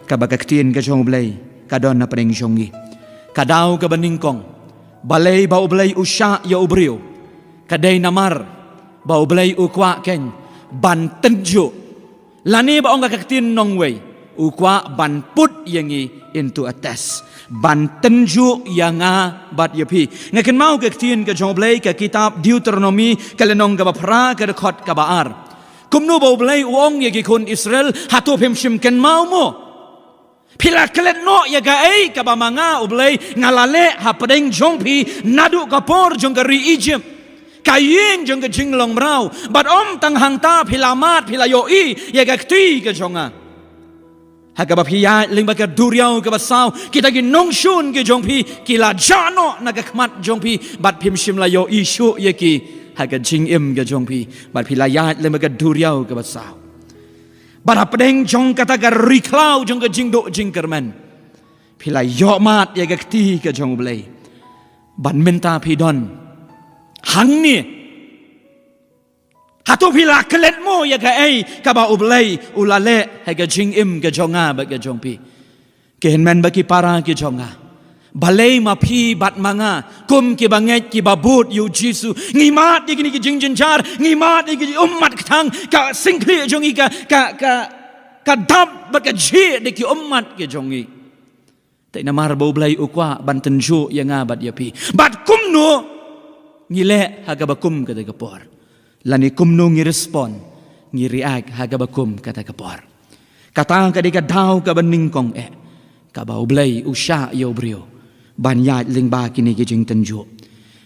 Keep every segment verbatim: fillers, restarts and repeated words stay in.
Kaba ka ktien ka jong U Blei ka don na pdeng jong ngi. Ka daw kaba nyngkong balei ba U Blei u shah ïa u briew, ka dei namar ba U Blei u kwah keiñ ban tynjuh. Lane ba ong ka ktien nongwei, u kwah ban put ïa ngi into a test, ban tynjuh ïa nga bad ïa phi. Nga kynmaw ka ktien ka jong U Blei, ka kitab Deuteronomi, ka lynnong kaba phra, ka dkhot kaba ar. Kumno ba U Blei u ong ïa ki khun Israel, hato phim shym kynmaw mo? Phi la klet noh ïa kaei kaba ma nga U Blei nga la leh hapdeng jong phi naduh ka por jong ka ri Egypt, ka ïing jong ka jinglong mraw, bad ym tang hangta, phi la mad, phi la ïohi ïa ka kti ka jong nga. Ha kaba phi ïaid lyngba ka duriaw kaba saw, kita ki nongshun ki jong phi ki la jah noh na ka khmat jong phi, bad phim shym la ïohi shuh ïa ki ha ka jingim ka jong phi, bad phi la ïaid lyngba ka duriaw kaba saw. Bad hapdeng jong kata ka ri khlaw jong ka jingduh jingkyrmen, phi la ïoh mad ïa ka kti ka jong U Blei. Bad mynta phi don hangne. Hato phi la klet mo ïa kaei kaba U Blei u la leh ha ka jingim ka jong nga bad ka jong phi? Ki hynmen bad ki para ki jong nga, balei ma phi bad ma nga kum ki bangeit ki babud ïa U Jisu ngi mad ïa kine ki jingjynjar, ngi mad ïa ki ummat kthang, ka syngkhlieh jong ngi ka, ka, ka, ka dap bad ka jhieh da ki ummat ki jong ngi? Te namar ba U Blei u kwah ban tynjuh ïa nga bad ïa phi. Bad kumno ngi leh ha kaba kum kata ka por? Lane kumno ngi respond, ngi react ha kaba kum kata ka por? Kata ka dei ka daw kaba nyngkong eh kaba U Blei u shah ïa u briew ban ïaid lyngba kine ki jingtynjuh.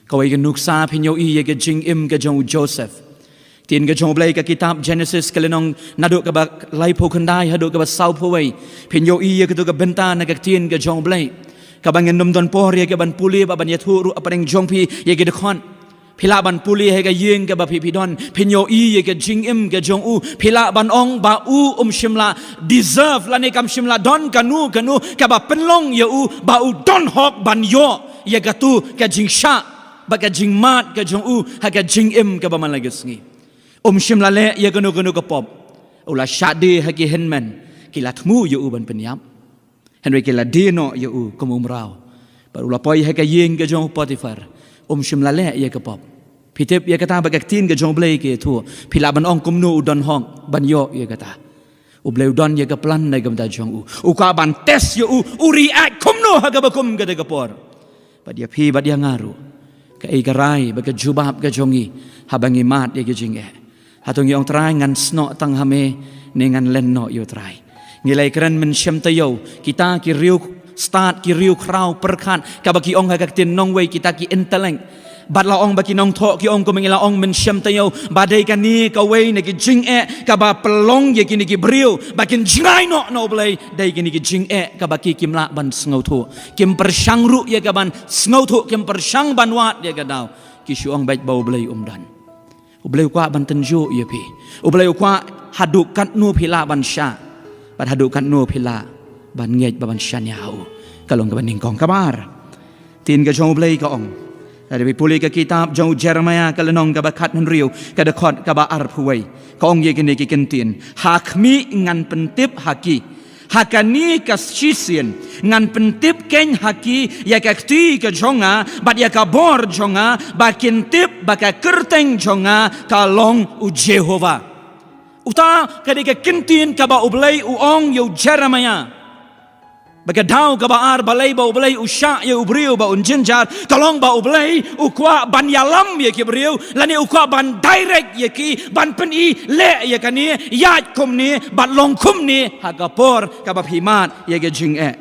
Kawei ka nuksa phin ïohi ïa ka jingim ka jong u Joseph. Ktien ka jong U Blei ka kitab Genesis ka lynnong naduh kaba laiphew khyndai haduh kaba sawphew wei. Phin ïohi ïa katu ka bynta na ka ktien ka jong U Blei, kaba ngin ym don por ïa kaban pule bad ban ïathuh ruh hapdeng jong phi ïa ki dkhot. Phi lah ban pule ha ka ïing kaba phi phi don, phin ïohi ïa ka jingim ka jong u. Phi lah ban ong ba u um shym la deserve lane kam shym la don kano kano kaba pynlong ïa u ba u don hok ban ïoh ïa katu ka jingshah bad ka jingmad ka jong u ha ka jingim kaba man la ka sngi. Um shym la leh ïa kano kano ka pop. U la shah die ha ki hynmen, ki la thmu ïa u ban pynïap. Hynrei ki la die noh ïa u kum u mraw. Bad u la poi ha ka ïing ka jong u Potiphar. Um shym la leh ïa ka pop. Phi tip ïa kata ba ka ktien ka jong U Blei ka ïathuh, phi lah ban ong kumno u don hok ban ïoh ïa kata. U Blei u don ïa ka plan na ka bynta jong u. U kwah ban test ïa u, u react kumno ha kaba kum kata ka por. Bad ïa phi bad ïa nga ruh, kaei ka rai bad ka jubab ka jong ngi haba ngi mad ïa ka jingeh? Hato ngi ong, Trai, ngan snoh tang ha me, ne ngan len noh ïa u Trai? Ngi la ïakren mynshem taïew, kita ki riewstad, ki riewkhraw pyrkhat, kaba ki ong ha ka ktien nongwei kita ki intellect. Bad la ong ba ki nongthoh ki ong, kumba ngi la ong mynshem taïew, ba dei kane kawei na ki jingeh kaba pynlong ïa kine ki briew ba kin jngai noh na U Blei, dei kine ki jingeh kaba ki kim lah ban sngewthuh. Kim pyrshang ruh ïa kaban sngewthuh, kim pyrshang ban wad ïa ka daw. Ki shu ong beit ba U Blei um don. U Blei u kwah ban tynjuh ïa phi. U Blei u kwah haduh katno phi lah ban shah, bad haduh katno phi lah ban ngeit bad ban shaniah ha u. Ka long kaba nyngkong. Kaba ar, ktien ka jong U Blei ka ong, lada phi pule ka kitab jong u Jeremaïah ka lynnong kaba khathynriew, ka dkhot kaba arphew wei, ka ong ïa kine ki kyntien: Ha khmih ngan pyntip ha ki, ha kane ka shisien ngan pyntip keiñ ha ki ïa ka kti ka jong nga bad ïa ka bor jong nga, ba kin tip ba ka kyrteng jong nga ka long u Jehobah. Uta ka dei ka kyntien kaba U Blei u ong ïa u Jeremaïah. Bad ka daw kaba ar balei ba U Blei u shah ïa u briew ba un jynjar, ka long ba U Blei u kwah ban ïalam ïa ki briew, lane u kwah ban direct ïa ki, ban pyni, leh ïa kane, ïaid kumne bad long kumne ha ka por kaba phi mad ïa ka jingeh.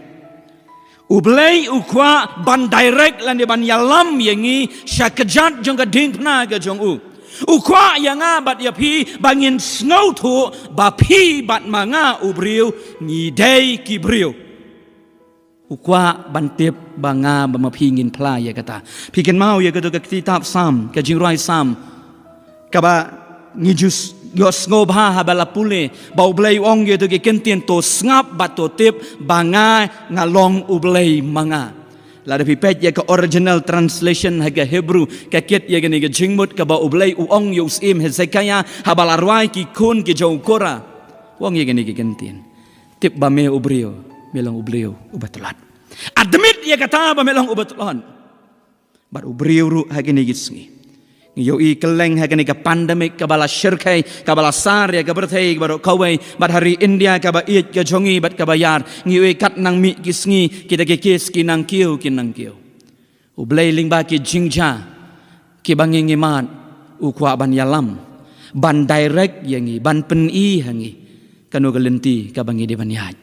U Blei u kwah ban direct lane ban ïalam ïa ngi sha kjat jong ka diengphna ka jong u. U kwah ïa nga bad ïa phi ba ngin sngewthuh ba phi bad ma nga u briew ngi dei ki briew. U kwah ban tip ba nga bad ma phi ngin phla ïa kata. Phi kynmaw ïa katu ka kitab Salm, ka jingrwai Salm, kaba ngi ju ïohsngew bha haba la pule ba U Blei u ong ïa katu ki kyntien: To sngap bad to tip ba nga, nga long U Blei ma nga. Lada phi peit ïa ka original translation ha ka Hebrew, ka kit ïa kane ka jingmut kaba U Blei u ong ïa u syiem Hezekiah haba la rwai ki khun ki jong u Korah. U ong ïa kane ka kyntien: Tip ba me u briew Me long u briew uba tlot. Admit ïa kata ba me long uba tlot. Bad u briew ruh ha kine ki sngi, ngi ïohi kylleng ha kane ka pandemic kaba la shyrkhei, kaba la sar ïa ka pyrthei baroh kawei, bad ha ri India kaba ïeit ka jong ngi bad kaba ïar, ngi ïohi kat nang mih ki sngi kita ki kes ki nang kiew ki nang kiew. U Blei lyngba ki jingjia kiba ngi ngi mad, u kwah ban ïalam, ban direct ïa ngi, ban pyni ha ngi kano ka lynti kaba ngi dei ban ïaid.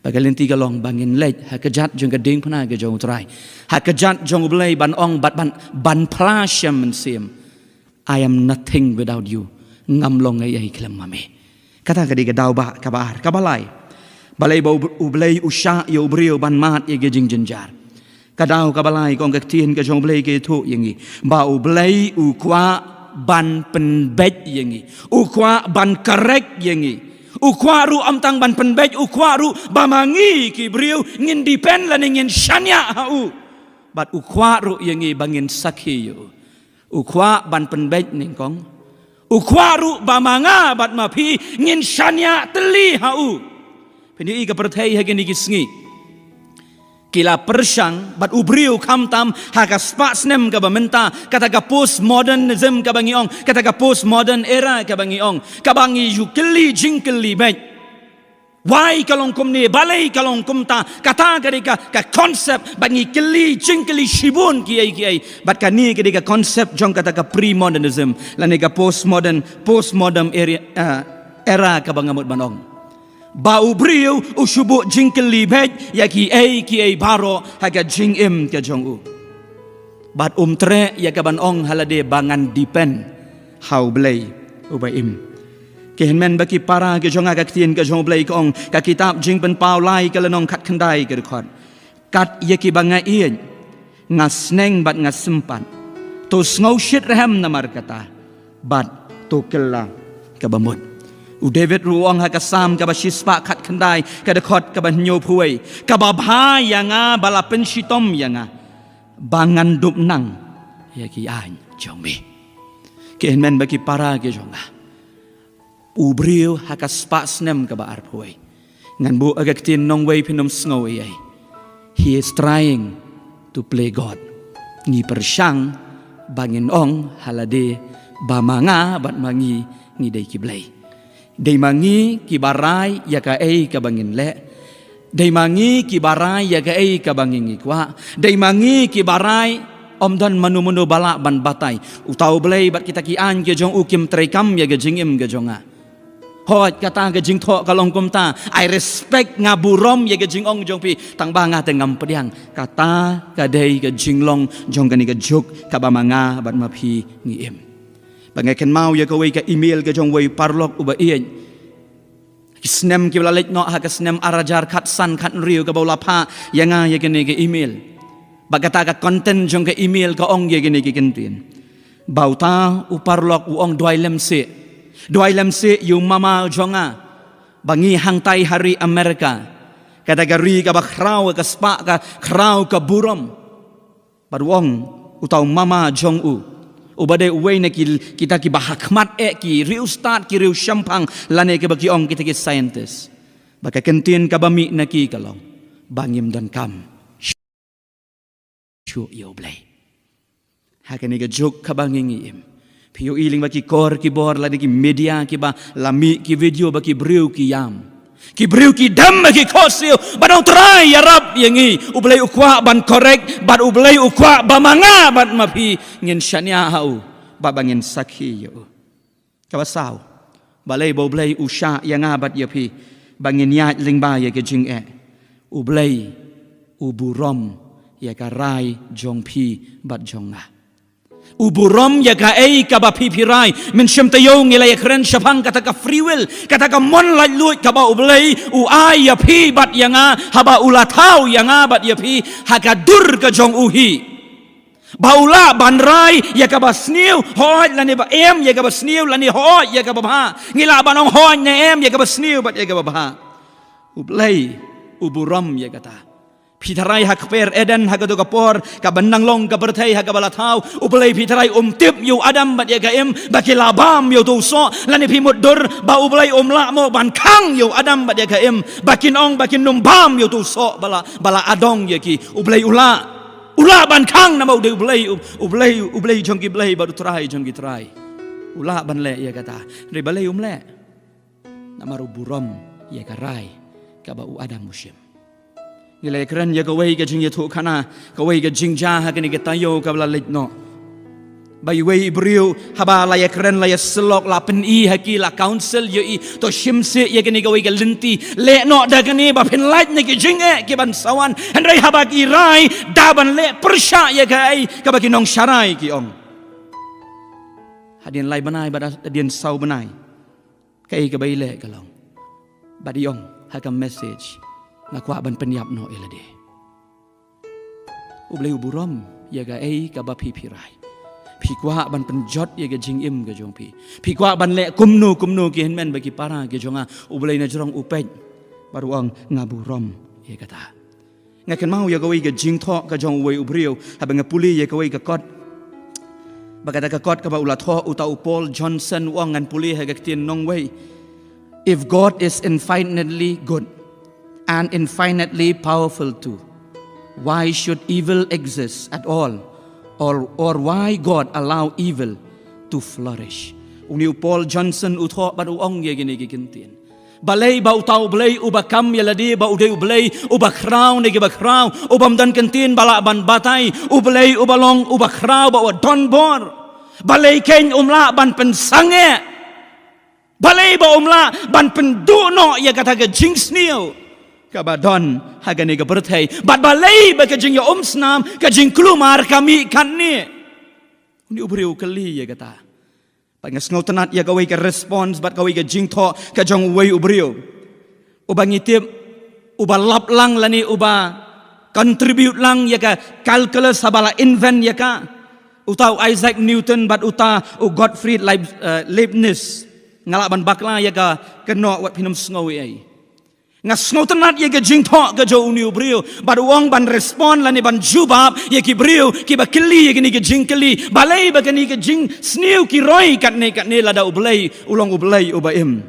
Ba ka lynti ka long ba ngin leit ha ka jait jong ka diengphna ka jong u Trai, ha ka jait jong u Blei, ban ong bad ban, ban phla shem mynsiem, "I am nothing without you." Ngam long ei ei khlem ma me. Kata ka dei ka daw ba kaba ar. Kaba lai, balei ba u, u Blei u shah ïa u briew ban mad ïa ka jingjynjar? Ka daw kaba lai, ka ong ka ktien ka jong u Blei ka ïathuh ïa ngi ba u Blei u kwah ban pynbeit ïa ngi, u kwah ban correct ïa ngi. U kwah ruh ym tang ban pynbeit, u kwah ruh ba ma ngi ki briew ngin depend lane ngin shaniah ha u. Bad u kwah ruh ïa ngi ba ngin sakhi ïa u. U kwah ban pynbeit nyngkong. U kwah ruh ba ma nga bad ma phi ngin shaniah tylli ha u. Phin ïohi ka pyrthei ha kine ki sngi ki la pyrshang bad u briew, khamtam ha ka spah snem kaba mynta, kata ka postmodernism kaba ngi ong, kata ka postmodern era kaba ngi ong, kaba ngi ju kylli jingkylli beit. Why ka long kumne, balei ka long kumta? Kata ka dei ka, ka concept ba ngi kylli jingkylli shibun kiei kiei. Bad kane ka dei ka concept jong kata ka premodernism lane ka postmodern, postmodern era, ah, era kaba nga mut ban ong ba u briew u shu buh jingkylli beit ïa kiei kiei baroh ha ka jingim ka jong u. Bad um treh ïa ka ban ong ha lade ba ngan depend ha u Blei uba im. Ki hynmen bad ki para ki jong nga, ka ktien ka jong u Blei ka ong, ka kitab Jingpynpaw lai ka lynnong khatkhyndai ka dkhot: "Kat ïa kiba nga ïeit nga sneng bad nga sympat. To sngewshit rhem namar kata, bad to kylla kaba mut." U David ruh u ong ha ka Salm kaba shispah khatkhyndai ka dkhot kaba hynñiewphew wei: "Kaba bha ïa nga ba la pynshitom ïa nga, ba ngan dup nang ïa ki aiñ jong me." Ki hynmen bad ki para ki jong nga, u briew ha ka spah snem kaba arphew wei, ngan buh ha ka ktien nongwei phin ym sngew ei ei, he is trying to play God. Ngi pyrshang ba ngin ong ha lade ba ma nga bad ma ngi ngi dei ki blei. Dei ma ngi kiba rai ïa kaei kaba ngin leh. Dei ma ngi kiba rai ïa kaei kaba ngi ngi kwah. Dei ma ngi kiba rai, ym don mano mano ba lah ban batai. Uta u Blei bad kita ki aiñ ki jong u kim treikam ïa ka jingim ka jong nga. Hooid, kata ka jingthoh ka long kumta. I respect, nga burom ïa ka jingong jong phi, tang ba nga te ngam pdiang. Kata ka dei ka jinglong jong kane ka juk kaba ma nga bad ma phi ngi im. Ba nga kynmaw ïa kawei ka email ka jong uwei u paralok uba ïeit. Ki snem kiba la leit noh, ha ka snem ar hajar khatsan khathynriew, kaba u la phah ïa nga ïa kane ka email. Bad kata ka content jong ka email ka ong ïa kine ki kyntien. Ba uta u paralok u ong, duwai lem seh. Duwai lem seh ïa u mama jong nga. Ba ngi hangtai ha ri America, kata ka ri kaba khraw ka spah, ka khraw ka burom. Bad u ong, uta u mama jong u, uba dei uwei na ki, kita kiba ha khmat eh ki riewstad, ki riewshemphang, lane kiba ki ong kita ki scientist, ba ka kyntien kaba mih na ki ka long ba ngim donkam shuh ïa u Blei. Ha kane ka juk kaba ngi ngi im, phi ïohi lyngba ki kor ki bor lane ki media kiba la mih ki video ba ki briew ki ïam, ki briew ki dem ba ki khohsiew bad ong, Trai, ïarap ïa ngi. U Blei u kwah ban correct, bad u Blei u kwah ba ma nga bad ma phi ngin shaniah ha u, bad ba ngin sakhi ïa u. Kaba saw, balei ba u Blei u shah ïa nga bad ïa phi ba ngin ïaid lyngba ïa ka jingeh? U Blei u burom ïa ka rai jong phi bad jong nga. U burom ïa kaei kaba phi phi rai. Mynshem taïew ngi la ïakren shaphang kata ka free will, kata ka mon laitluid kaba u Blei u ai ïa phi bad ïa nga, haba u la thaw ïa nga bad ïa phi ha ka dur ka jong u hi. Ba u lah ban rai ïa kaba sniew hooid lane ba em, ïa kaba sniew lane hooid, ïa kaba bha. Ngi lah ban ong hooid ne em, ïa kaba sniew bad ïa kaba bha. U Blei u burom ïa kata. Phi tharai ha kper Eden ha kato ka por, kaba nang long ka pyrthei ha kaba la thaw, U Blei phi tharai um tip ïa u Adam bad ïa ka Im, ba ki la bam ïa uto u soh, lane phi mutdur, ba U Blei um lah mo ban khang ïa u Adam bad ïa ka Im, ba kin ong, ba kin nym bam ïa uto u soh, ba la, ba la adong ïa ki, U Blei u lah. U lah ban khang namar u dei U Blei, U, U Blei, U Blei jong ki blei, bad U Trai jong ki trai. U lah ban leh ïa kata. Hynrei balei um leh? Namar u burom ïa ka rai kaba u Adam u shim. Ngi la ïakren ïa kawei ka jingïathuhkhana, kawei ka jingjia ha kane ka taïew kaba la leit noh. Ba iwei i briew haba la ïakren, la ïasyllok, la pyni ha ki, la counsel ïa i, to shim sih ïa kane kawei ka lynti, leh noh da kane ba phin lait na ki jingeh ki ban sa wan. Hynrei haba ki rai da ban leh pyrshah ïa kaei kaba ki nongsharai ki ong. Hadien lai bnai bad hadien saw bnai, kaei kaba i leh ka long, bad i ong ha ka message, nga kwah ban pynïap noh ïa lade. U Blei u burom ïa kaei kaba phi phi rai. Phi kwah ban pynjot ïa ka jingim ka jong phi. Phi kwah ban leh kumno kumno, ki hynmen bad ki para ki jong nga. U Blei na jrong u peit bad u ong, nga burom ïa kata. Nga kynmaw ïa kawei ka jingthoh ka jong uwei u briew haba nga pule ïa kawei ka kot. Ba kata ka kot kaba u la thoh uta u Paul Johnson, u ong, ngan pule ha ka ktien nongwei: If God is infinitely good and infinitely powerful too, why should evil exist at all? Or, or why God allow evil to flourish? Une u Paul Johnson u thoh bad u ong ïa kine ki kyntien. Balei ba uta U Blei uba kam ïa lade ba u dei U Blei uba khraw na kiba khraw, u bym don kyntien ba lah ban batai, U Blei uba long uba khraw bad uba don bor, balei kein um lah ban pynsangeh? Balei ba um lah ban pynduh noh ïa kata ka jingsniew kaba don ha kane ka pyrthei? Bad balei ba ka jingïaumsnam, ka jingkulmar ka mih katne? Une u briew u kylli ïa kata. Bad nga sngewtynnat ïa kawei ka response bad kawei ka jingthoh ka jong uwei u briew uba ngi tip uba lap lang lane uba contribute lang ïa ka calculus haba la invent ïa ka, uta u Isaac Newton bad uta u Gottfried Leib-, eh, Leibniz. Nga lah ban bakla ïa ka kynnoh, wat phin ym sngew ei ei. Nga sngewtynnat ïa ka jingthoh ka jong une u briew. Bad u ong ban respond lane ban jubab ïa ki briew kiba kylli ïa kine ki jingkylli, balei ba kine ki jingsniew ki roi katne katne lada U Blei u long U Blei uba im.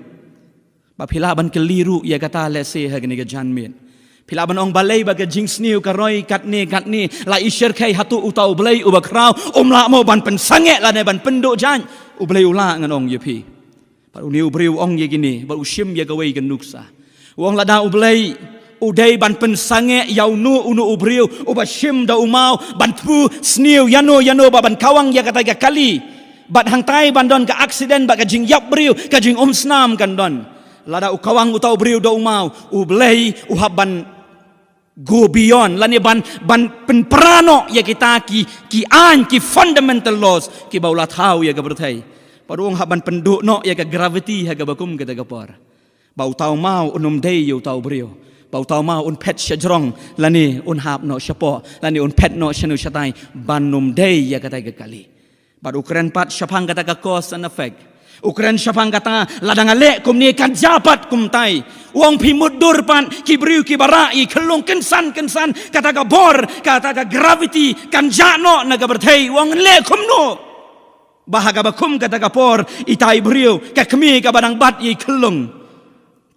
Ba phi lah ban kylli ruh ïa kata lehse ha kane ka janmiet. Phi lah ban ong, balei ba ka jingsniew ka roi katne katne, la i shyrkhei, hato uta U Blei uba khraw um lah mo ban pynsangeh lane ban pynduh jaiñ? U Blei u lah, ngan ong ïa phi. Bad une u briew u ong ïa kine, bad u shim ïa kawei ka nuksa. U ong, lada U Blei u dei ban pynsangeh ïa uno uno u briew uba shim da u maw ban thmu sniew ïano ïano bad ban kawang ïa kata ka kali, bad hangtai ban don ka accident bad ka jingïap briew, ka jingumsnam kan don. Lada u kawang uta u briew da u maw, U Blei u hap ban go beyond lane ban, ban pynpra noh ïa kita ki, ki aiñ, ki fundamental laws kiba u la thaw ïa ka pyrthei. Bad u ong hap ban pynduh noh ïa ka gravity ha kaba kum kata ka por, ba uta u maw un ym dei ïa uta u briew, ba uta u maw un phet shajrong lane un hap noh shapoh lane un phet noh shano shatai ban ym dei ïa kata ka kali. Bad u kren pat shaphang kata ka cause and effect. U kren shaphang kata, lada nga leh kumne kan jia pat kumtai. U ong, phi mutdur pat, ki briew kiba rah ïa i khyllung, kynsan kynsan kata ka bor, kata ka gravity kan jah noh na ka pyrthei. U ong, leh kumno? Ba ha kaba kum kata ka por, ita i briew, ka kmie kaba dang bat ïa i khyllung,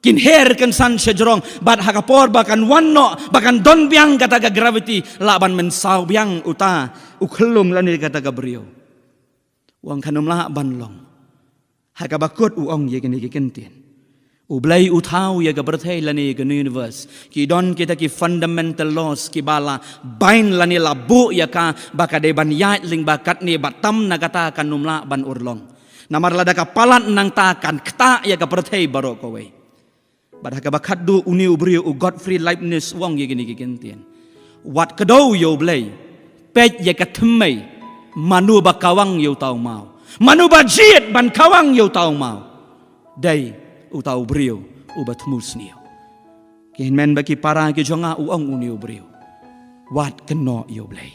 kin her kynsan shajrong, bad ha ka por ba kan wan noh, ba kan don biang kata ka gravity, lah ban mynsaw biang uta u khyllung lane kata ka briew. U ong kan ym lah ban long. Ha kaba kut u ong ïa kine ki kyntien. U Blei u thaw ïa ka pyrthei lane ïa ka universe. Ki don kita ki fundamental laws kiba la bind lane la buh ïa ka ba ka dei ban ïaid lyngba katne, bad tam na kata kan ym lah ban urlong. Namar lada ka palat nangta kan ktah ïa ka pyrthei baroh kawei. Bad ha kaba khatduh une u briew u Gottfried Leibniz u ong ïa kine ki kyntien. Wat kdew ïa U Blei, peit ïa ka thymmei, mano ba kawang ïa uta u maw? Mano ba jied ban kawang ïa uta u maw? Dei uta u briew uba thmu sniew. Ki hynmen bad ki para ki jong nga, u ong une u briew, wat kynnoh ïa U Blei.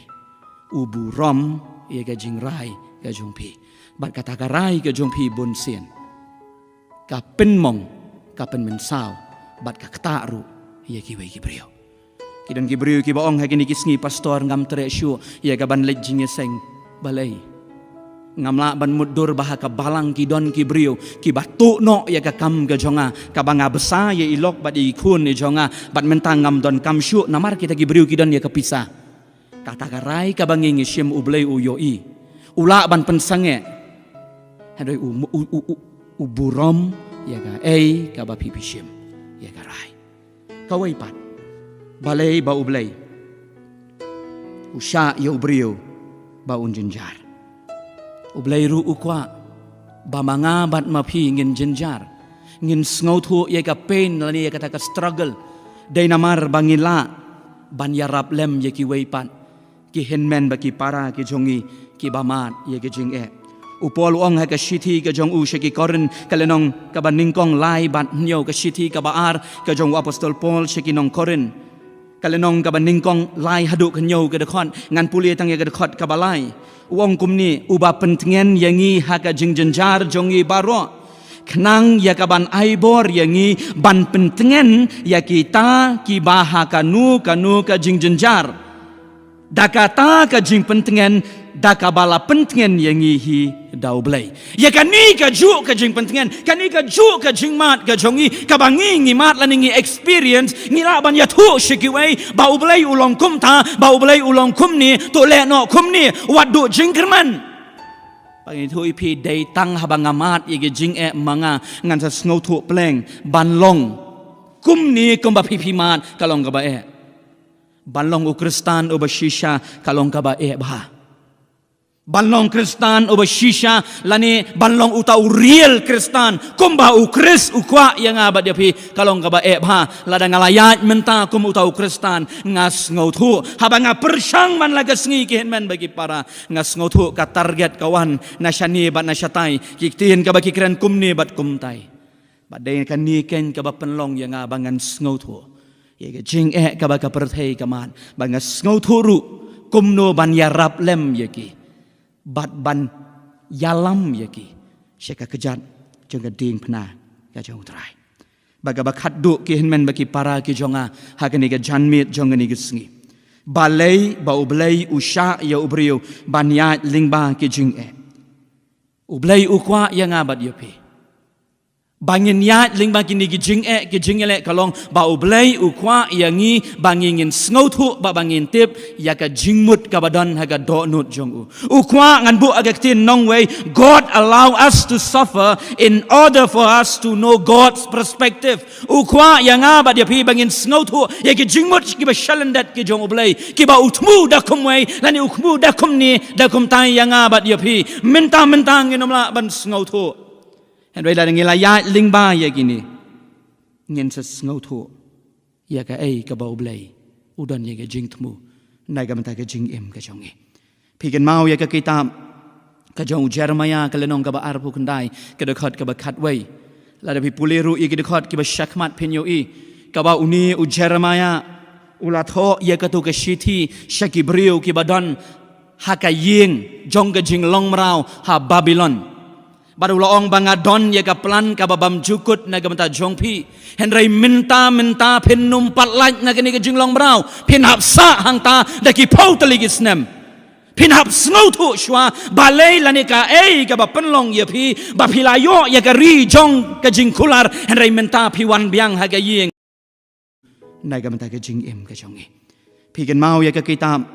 U burom ïa ka jingrai ka jong phi. Bad kata ka rai ka jong phi bunsien ka pynmong, ka pynmynsaw, bad ka ktah ruh ïa kiwei ki briew. Ki don ki briew kiba ong ha kine ki sngi, Pastor, ngam treh shuh ïa ka ban leit jingïaseng. Balei? Ngam lah ban mutdur ba ha ka balang ki don ki briew kiba tuh noh ïa ka kam ka jong nga, kaba nga bsa ïa i lok bad ïa i khun i jong nga, bad mynta ngam don kam shuh namar kita ki briew ki don ïa ka pisa. Kata ka rai kaba ngi ngi shim, U Blei u ïohi, u lah ban pynsangeh. Hynrei u, u, u, u, u burom ïa kaei kaba phi phi shim, ïa ka rai. Kawei pat, balei ba U Blei u shah ïa u briew ba un jynjar? U Blei ruh u kwah ba ma nga bad ma phi ngin jynjar, ngin sngewthuh ïa ka pain lane ïa kata ka struggle. Dei namar ba ngin lah ban ïarap lem ïa kiwei pat, ki hynmen bad ki para ki jong ngi kiba mad ïa ki jingeh. U Paul u ong ha ka shithi ka jong u sha ki Korinth, ka lynnong kaba nyngkong, lai bad hynñiew, ka shithi kaba ar ka jong u Apostol Paul sha ki nong Korinth, ka lynnong kaba nyngkong, lai haduh ka hynñiew ka dkhot. Ngan pule tang ïa ka dkhot kaba lai. U ong kumne: Uba pyntngen ïa ngi ha ka jingjynjar jong ngi baroh, khnang ïa ka ban ai bor ïa ngi ban pyntngen ïa kita kiba ha kano kano ka jingjynjar, da kata ka jingpyntngen da kaba la pyntngen ïa ngi hi da U Blei. Ïa kane kajuh ka jingpyntngen, kane kajuh ka jingmad ka jong ngi, kaba ngi ngi mad lane ngi experience, ngi lah ban ïathuh sha kiwei ba U Blei u long kumta, ba U Blei u long kumne, to leh noh kumne, wat duh jingkyrmen. Ba ngi ïathuh ïa phi, dei tang haba nga mad ïa ki jingeh ma nga, ngan sa sngewthuh pleng ban long kumne kumba phi phi mad, ka long kaba eh. Ban long u Khristan uba shisha ka long kaba eh bha. Ban long Khristan uba shisha lane ban long uta u real Khristan kumba u Khrist u kwah ïa nga bad ïa phi, ka long kaba eh bha. Lada nga la ïaid mynta kum uta u Khristan, nga sngewthuh, haba nga pyrshang man la ka sngi, ki hynmen bad ki para, nga sngewthuh ka target ka wan na shane bad na shatai, ki ktien kaba ki kren kumne bad kumtai. Bad dei kane keiñ kaba pynlong ïa nga ba ngan sngewthuh ïa ka jingeh kaba ka pyrthei ka mad, ba ngan sngewthuh ruh kumno ban ïarap lem ïa ki, bad ban ïalam ïa ki sha ka kjat jong ka diengphna ka jong U Trai. Bad kaba khatduh, ki hynmen bad ki para ki jong nga, ha kane ka janmiet jong kane ka sngi, balei ba U Blei u shah ïa u briew ban ïaid lyngba ki jingeh? U Blei u kwah ïa nga bad ïa phi ba ngin ïaid lyngba kine ki jingeh, ki jingeh, ka long ba U Blei u kwah ïa ngi ba ngi ngin sngewthuh, ba, ba ngin tip ïa ka jingmut kaba don ha ka dohnud jong u. U kwah, ngan buh ha ka ktien nongwei, God allow us to suffer in order for us to know God's perspective. U kwah ïa nga bad ïa phi ba ngin sngewthuh ïa ki jingmut kiba shalyndet ki jong U Blei, kiba u thmu da kumwei lane u thmu da kumne, da kumtai ïa nga bad ïa phi. Mynta mynta ngin ym lah ban sngewthuh. Hynrei lada ngi la ïaid lyngba ïa kine, ngin sa sngewthuh ïa kaei kaba U Blei u don ïa ka jingthmu na ka bynta ka jingim ka jong ngi. Phi kynmaw ïa ka kitab ka jong u Jeremiah, ka lynnong kaba arphew khyndai, ka dkhot kaba khatwei. Lada phi pule ruh ïa ki dkhot kiba shakhmat, phin ïohi kaba une u Jeremiah u la thoh ïa kato ka shithi sha ki briew kiba don ha ka ïing jong ka jinglong mraw ha Babilon. Bad u la ong ba nga don ïa ka plan kaba bymjukut na ka bynta jong phi. Hynrei mynta mynta phin ym pat lait na kane ka jinglong mraw. Phin hap sah hangta da ki phew tylli ki snem. Phin hap sngewthuh shuwa balei lane kaei kaba pynlong ïa phi ba phi la ïoh ïa ka ri jong ka jingkular, hynrei mynta phi wan biang ha ka ïing. Na ka bynta ka jingim ka jong ngi. Phi kynmaw ïa ka kitab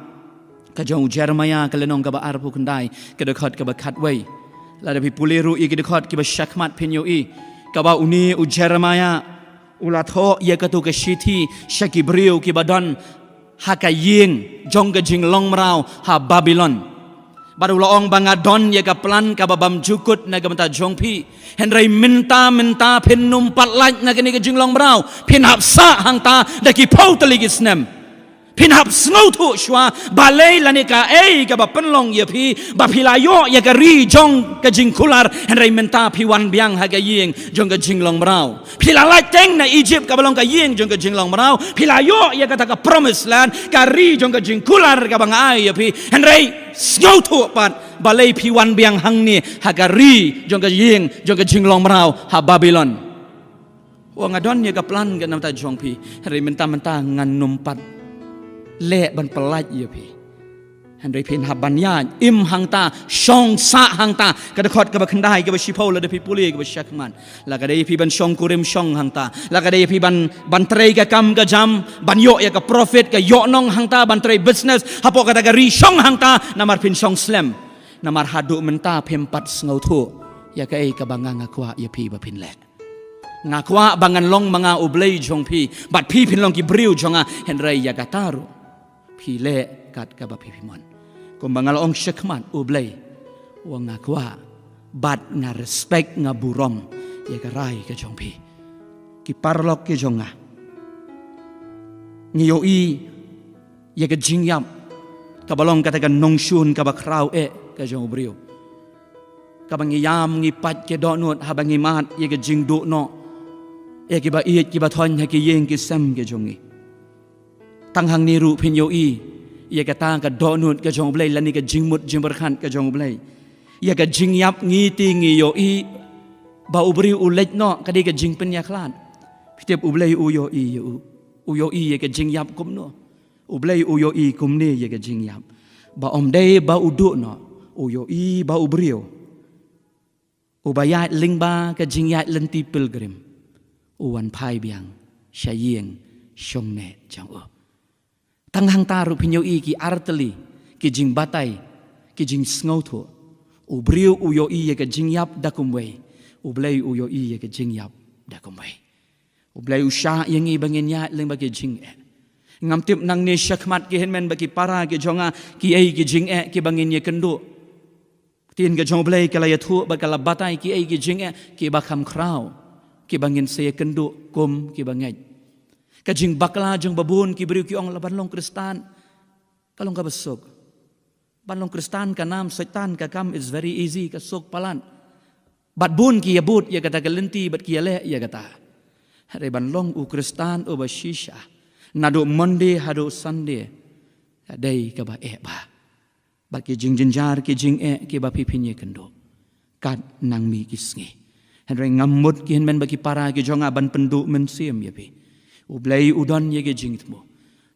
ka jong u Jeremiah, ka lynnong kaba arphew khyndai, ka dkhot kaba khatwei. Lada phi pule ruh ïa ki dkhot kiba shakhmat, phin ïohi kaba une u Jeremiah u la thoh ïa kato ka shithi sha ki briew kiba don ha ka ïing jong ka jinglong mraw ha Babilon. Bad u la ong ba nga don ïa ka plan kaba bymjukut na ka bynta jong phi. Hynrei mynta mynta phin ym pat lait na kane ka jinglong mraw. Phin hap sah hangta da ki phew tylli ki snem. Phin hap sngewthuh shuwa balei lane kaei kaba pynlong ïa phi ba phi la ïoh ïa ka ri jong ka jingkular, hynrei mynta phi wan biang ha ka ïing jong ka jinglong mraw. Phi la lait teng na Egypt kaba long ka ïing jong ka jinglong mraw. Phi la ïoh ïa kata ka promised land, ka ri jong ka jingkular kaba nga ai ïa phi. Hynrei sngewthuh pat balei phi wan biang hangne ha ka ri jong ka ïing jong ka jinglong mraw ha Babilon. Wa nga don ïa ka plan ka namta jong phi. Hynrei mynta mynta ngan ym pat leh ban pyllait ïa phi. Hynrei phin hap ban ïaid im hangta, shong sah hangta. Ka dkhot kaba khyndai, kaba shiphew, lada phi pule kaba shakhmat. La ka dei ïa phi ban shong kurim, shong hangta. La ka dei ïa phi ban, ban trei ka kam ka jam, ban ïoh ïa ka profit, ka ïoh nong hangta, ban trei business hapoh kata ka ri, shong hangta, namar phin shong slem. Namar haduh mynta phim pat sngewthuh ïa kaei kaba nga nga kwah ïa phi ba phin leh. Nga kwah ba ngan long ma nga U Blei jong phi, bad phi phin long ki briew jong nga, hynrei ïa kata ruh phi leh kat kaba phi phi mon. Kumba nga la ong shakhmat, U Blei u ong nga kwah bad nga respect, nga burom ïa ka rai ka jong phi. Ki paralok ki jong nga, ngi ïohi ïa ka jingïap kaba long kata ka nongshun kaba khraw eh ka jong u briew. Kaba ngi ïam ngi pait ki dohnud haba ngi mad ïa ka jingduh noh ïa kiba ïeit kiba thoiñ ha ki ïing ki sem ki jong ngi. Tang hangne ruh phin ïohi ïa kata ka dohnud ka jong U Blei lane ka jingmut jingpyrkhat ka jong U Blei. Ïa ka jingïap ngi te ngi ïohi ba u briew u leit noh, ka dei ka jingpynïakhlad. Phi tip U Blei u ïohi ïa u, u ïohi ïa ka jingïap kumno? U Blei u ïohi kumne ïa ka jingïap, ba ym dei ba u duh noh, u ïohi ba u briew uba ïaid lyngba ka jingïaid lynti pilgrim u wan phai biang sha ïing shongneh jong u. Tang hangta ruh phin ïohi ki artylli ki jingbatai, ki jingsngewthuh. U briew u ïohi ïa ka jingïap da kumwei, U Blei u ïohi ïa ka jingïap da kumwei. U Blei u shah ïa ngi ba ngin ïaid lyngba ki jingeh. Ngam tip nangne shakhmat ki hynmen bad ki para ki jong nga, kiei ki jingeh kiba ngin ïakynduh. Ka ktien ka jong U Blei ka la ïathuh bad ka la batai kiei ki jingeh kiba kham khraw, kiba ngin sa ïakynduh kum kiba ngeit. Ka jingbakla jong ba bun ki briew ki ong, la ban long Khristan ka long kaba suk. Ban long Khristan ka nam Soitan ka kam, it's very easy, ka suk palat. Bad bun ki ïabud ïa kata ka lynti bad ki ïaleh ïa kata. Hynrei ban long u Khristan uba shisha, naduh Monday haduh Sunday, ka dei kaba eh bha. Bad ki jingjynjar ki jingeh kiba phi phin ïakynduh kat nangmih ki sngi. Hynrei ngam mut ki hynmen bad ki para ki jong nga ban pynduh mynsiem ïa phi. U Blei u don ïa ki jingthmu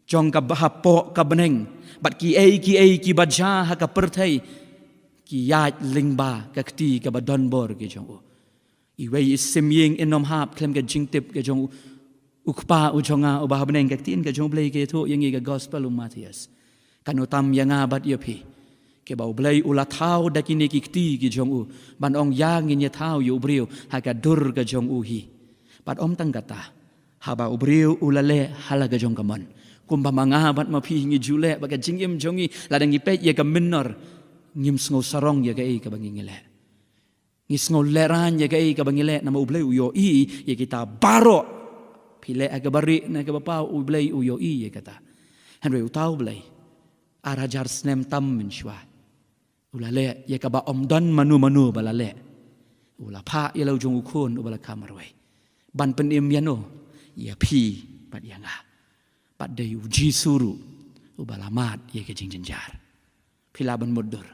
jong ka ba hapoh ka bneng, bad kiei kiei kiba jia ha ka pyrthei ki ïaid lyngba ka kti kaba donbor ki jong u. Iwei i sim ïing in ym hap khlem ka jingtip ka jong u, u Kpa u jong nga uba ha bneng. Ka ktien ka jong U Blei ka ïathuh ïa ngi ka Gospel u Mathaios. Kan ym tam ïa nga bad ïa phi, kiba U Blei u la thaw da kine ki kti ki jong u, ban ong ïa ngin ïa thaw ïa u briew ha ka dur ka jong u hi. Bad ym tang kata, haba u briew u la leh ha la ka jong ka mon, kumba ma nga bad ma phi ngi ju leh, bad ka jingim jong ngi, lada ngi peit ïa ka mynnor, ngim sngew sarong ïa kaei kaba ngi ngi leh. Ngi sngew lehraiñ ïa kaei kaba ngi leh, namar U Blei u ïohi ïa kita baroh. Phi leh ha kaba rieh ne kaba paw, U Blei u ïohi ïa kata. Hynrei uta U Blei, ar hajar snem tam mynshuwa, u la leh ïa kaba ym don mano mano ba la leh. U la phah ïa la u jong u Khun uba la kha marwei, ban pynim ïano? Ïa phi bad ïa nga. Bad dei u Jisu ruh uba la mad ïa ka jingjynjar. Phi lah ban mutdur,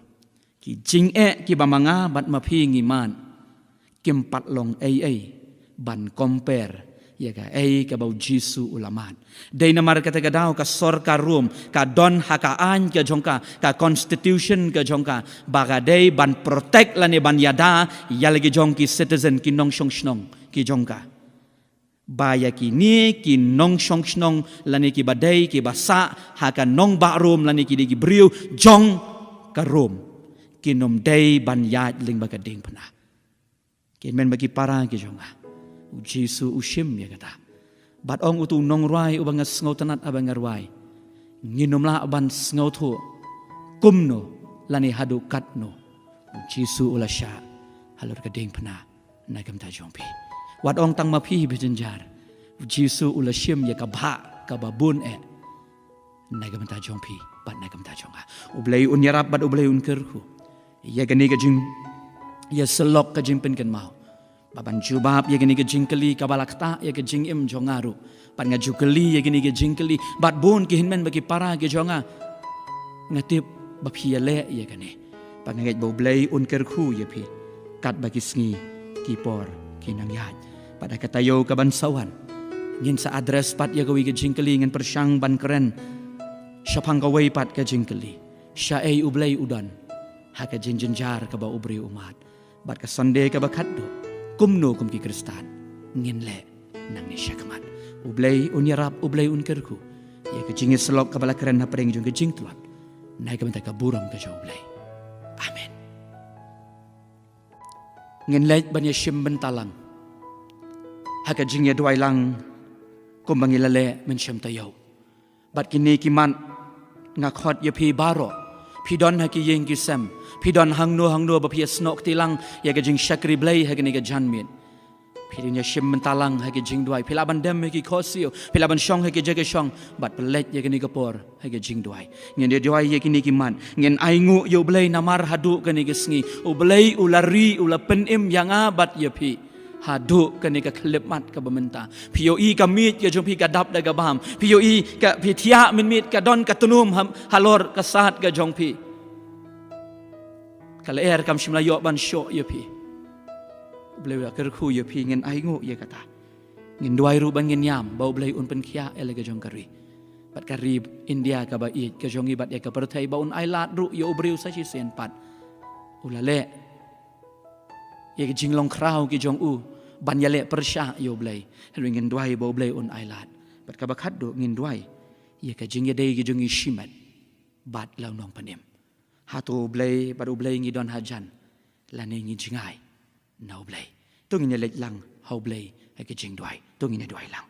ki jingeh kiba ma nga bad ma phi ngi mad kim pat long ei ei ban compare ïa kaei kaba u Jisu u la mad. Dei namar kata ka daw ka sorkar Rom ka don ha ka aiñ ka jong ka, ka constitution ka jong ka, ba ka dei ban protect lane ban ïada ïa la ki jong ki citizen, ki nongshong shnong ki jong ka, ba ïa kine ki nongshong shnong lane kiba dei kiba sah ha ka nongbah Rom lane ki dei ki briew jong ka Rom, kin ym dei ban ïaid lyngba ka diengphna. Ki hynmen bad ki para ki jong nga, u Jisu u shim ïa kata. Bad ong utu u nongrwai uba nga sngewtynnat haba nga rwai, ngin ym lah ban sngewthuh kumno lane haduh katno u Jisu u la shah halor ka diengphna na ka bynta jong phi. Wat ong tang ma phi ba jynjar, u Jisu u la shim ïa ka bhah kaba bun eh na ka bynta jong phi bad na ka bynta jong nga. U Blei un ïarap bad U Blei un kyrkhu ïa kane ka jing, ïa syllok ka jingpynkynmaw, ba ban jubab ïa kane ka jingkylli kaba la ktah ïa ka jingim jong nga ruh. Bad nga ju kylli ïa kane ka jingkylli bad bun ki hynmen bad ki para ki jong nga. Nga tip ba phi ïaleh ïa kane. Bad nga ngeit ba U Blei un kyrkhu ïa phi katba ki sngi ki por ki nang ïaid. Bad ha ka taïew kaban sa wan, ngin sa address pat ïa kawei ka jingkylli, ngin pyrshang ban kren Shaphang kawei pat ka jingkylli, shaei U Blei u don ha ka jingjynjar kaba u briew u mad? Bad ka Sunday kaba khatduh, kumno kum ki Khristan ngin leh nangne shakhmat? U Blei un ïarap, U Blei un kyrkhu ïa ka jingïasyllok kaba la kren hapdeng jong ka jingtlot. Nai ka bynta ka burom ka jong U Blei. Amen. Ngin leit ban ïashim bynta lang ha ka jingïaduwai lang kumba ngi la leh mynshem taïew. Bad kine ki mat nga khot ïa phi baroh, phi don ha ki ïing ki sem, phi don hangno hangno ba phi ïasnoh kti lang ïa ka jingshakri Blei ha kane ka janmiet, phi dang ïashim bynta lang ha ki jingduwai, phi lah ban dem ha ki khohsiew, phi lah ban shong ha ki jaka shong, bad pynleit ïa kane ka por ha ki jingduwai. Ngin ïaduwai ïa kine ki mat, ngin ainguh ïa U Blei namar haduh kane ka sngi U Blei u la ri, u la pynim ïa nga bad ïa phi haduh kane ka khyllipmat kaba mynta. Phi ïohi ka miej ka jong phi ka dap da ka bam, phi ïohi ka, phi thiah mynmiet, ka don ka tnum ha, halor ka sad ka jong phi. Ka lyer kam shym la ïoh ban shoh ïa phi. U Blei u la kyrkhu ïa phi, ngin ainguh ïa kata. Ngin duwai ruh ban ngin ïam ba U Blei un pynkhiah ïa la ka jong ka ri, bad ka ri India kaba ïeit ka jong ngi, bad ïa ka pyrthei, ba un ailad ruh ïa u briew sa shisien pat u la leh ïa ka jinglong khraw ki jong u ban ïaleh pyrshah ïa U Blei. Hynrei ngin duwai ba U Blei un ailad. Bad kaba khatduh, ngin duwai ïa ka jingïadei ki jong ngi shimet bad la u nongpynim. Hato U Blei bad U Blei ngi don hajan, lane ngi jngai na U Blei? To ngin ïaleit lang ha U Blei ha ka jingduwai. To ngin ïaduwai lang.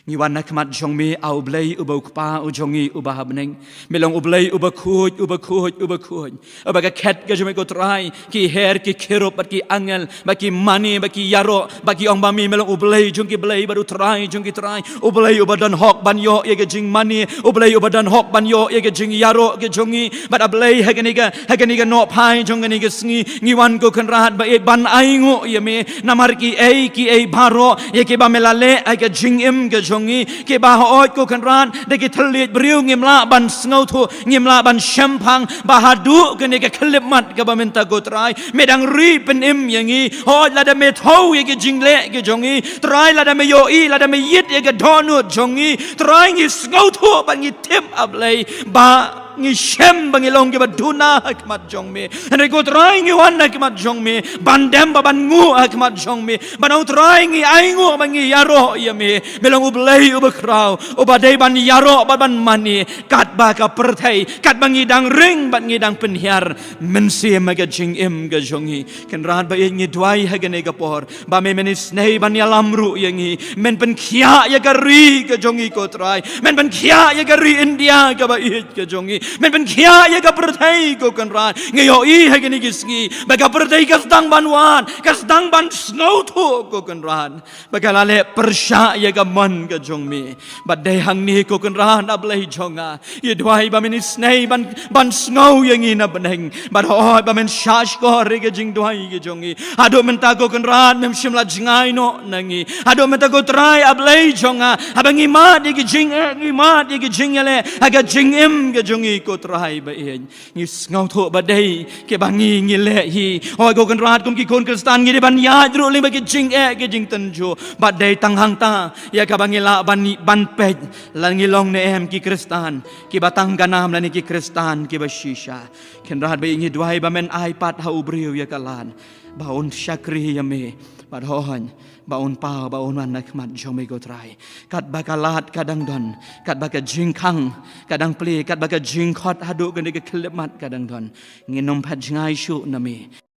Ngi wan na khmat jong me, A U Blei uba U Kpa u jong ngi uba ha bneng. Me long U Blei uba khuid, uba khuid, uba khuid, uba ka khet ka jong me, ko Trai, ki her, ki kherub bad ki angel, bad ki mane, bad ki ïaroh, bad ki ong ba me, me long U Blei jong ki blei bad U Trai jong ki trai. U Blei uba don hok ban ïoh ïa ka jingmane, U Blei uba don hok ban ïoh ïa ka jingïaroh ka jong ngi. Bad A Blei, ha kane ka, ha kane ka nohphai jong kane ka sngi, ngi wan, ko Kynrad ba ïeit, ban ainguh ïa me namar kiei kiei baroh ïa kiba me la leh ha ka jingim ka jong ngi, kiba hooid, ko Kynrad, da ki thylliej briew ngim lah ban sngewthuh, ngim lah ban shemphang ba haduh kane ka khyllipmat kaba mynta, ko Trai, me dang ri pynim ïa ngi. Hooid, lada me thew ïa ki jingleh ki jong ngi, Trai, lada me ïohi, lada me ïit ïa ka dohnud jong ngi, Trai, ngi sngewthuh bad ngi tip, A Blei, ba ngi shem ba ngi long kiba duna ha khmat jong me. Hynrei, ko Trai, ngi wan ha khmat jong me ban dem bad ban nguh ha khmat jong me, ban ong, Trai, ngi ainguh bad ngi ïaroh ïa me. Me long U Blei uba khraw, uba dei ban ïaroh bad ban mane katba ka pyrthei, katba ngi dang ring bad ngi dang pynhiar mynsiem ha ka jingim ka jong ngi. Kynrad ba ïeit, ngi duwai ha kane ka por ba me, men isynei ban ïalam ruh ïa ngi. Men pynkhiah ïa ka ri ka jong ngi, ko Trai. Men pynkhiah ïa ka ri India kaba ïeit ka jong ngi. Men pynkhiah ïa ka pyrthei, ko Kynrad. Ngi ïohi ha kine ki sngi ba ka pyrthei ka sdang ban wad, ka sdang ban sngewthuh, ko Kynrad, ba ka la leh pyrshah ïa ka mon ka jong me. Bad dei hangne, ko Kynrad, A Blei jong nga, ngi duwai ba men isynei ban, ban sngew ïa ngi na bneng. Bad hooid, ba men shahshkor ïa ka jingduwai ka jong ngi. Haduh mynta, ko Kynrad, mem shym la jngai noh na ngi. Haduh mynta, ko Trai, A Blei jong nga, haba ngi mad ïa ki jingeh, ngi mad ïa ki jingïaleh ha ka jingim ka jong ngi, ko Trai ba ïeit, ngi sngewthuh ba dei kiba ngi, ngi leh hi. Hooid, ko Kynrad, kum ki khun Khristan ngi dei ban ïaid ruh lyngba ki jingeh, ki jingtynjuh. Bad dei tang hangta ïa kaba ngi lah ban, ban peit lada ngi long ne em ki Khristan kiba tang ka nam lane ki Khristan kiba shisha. Kynrad ba ïeit, ngi duwai ba men ai pat ha u briew ïa ka lad ba un shakri ïa me, bad hooid, ba un paw, ba un wan na khmat jong me, ko Trai. Katba ka lad ka dang don, katba ka jingkhang ka dang plie, katba ka jingkhot haduh kane ka khyllipmat ka dang don, ngin ym pat jngai shuh na me.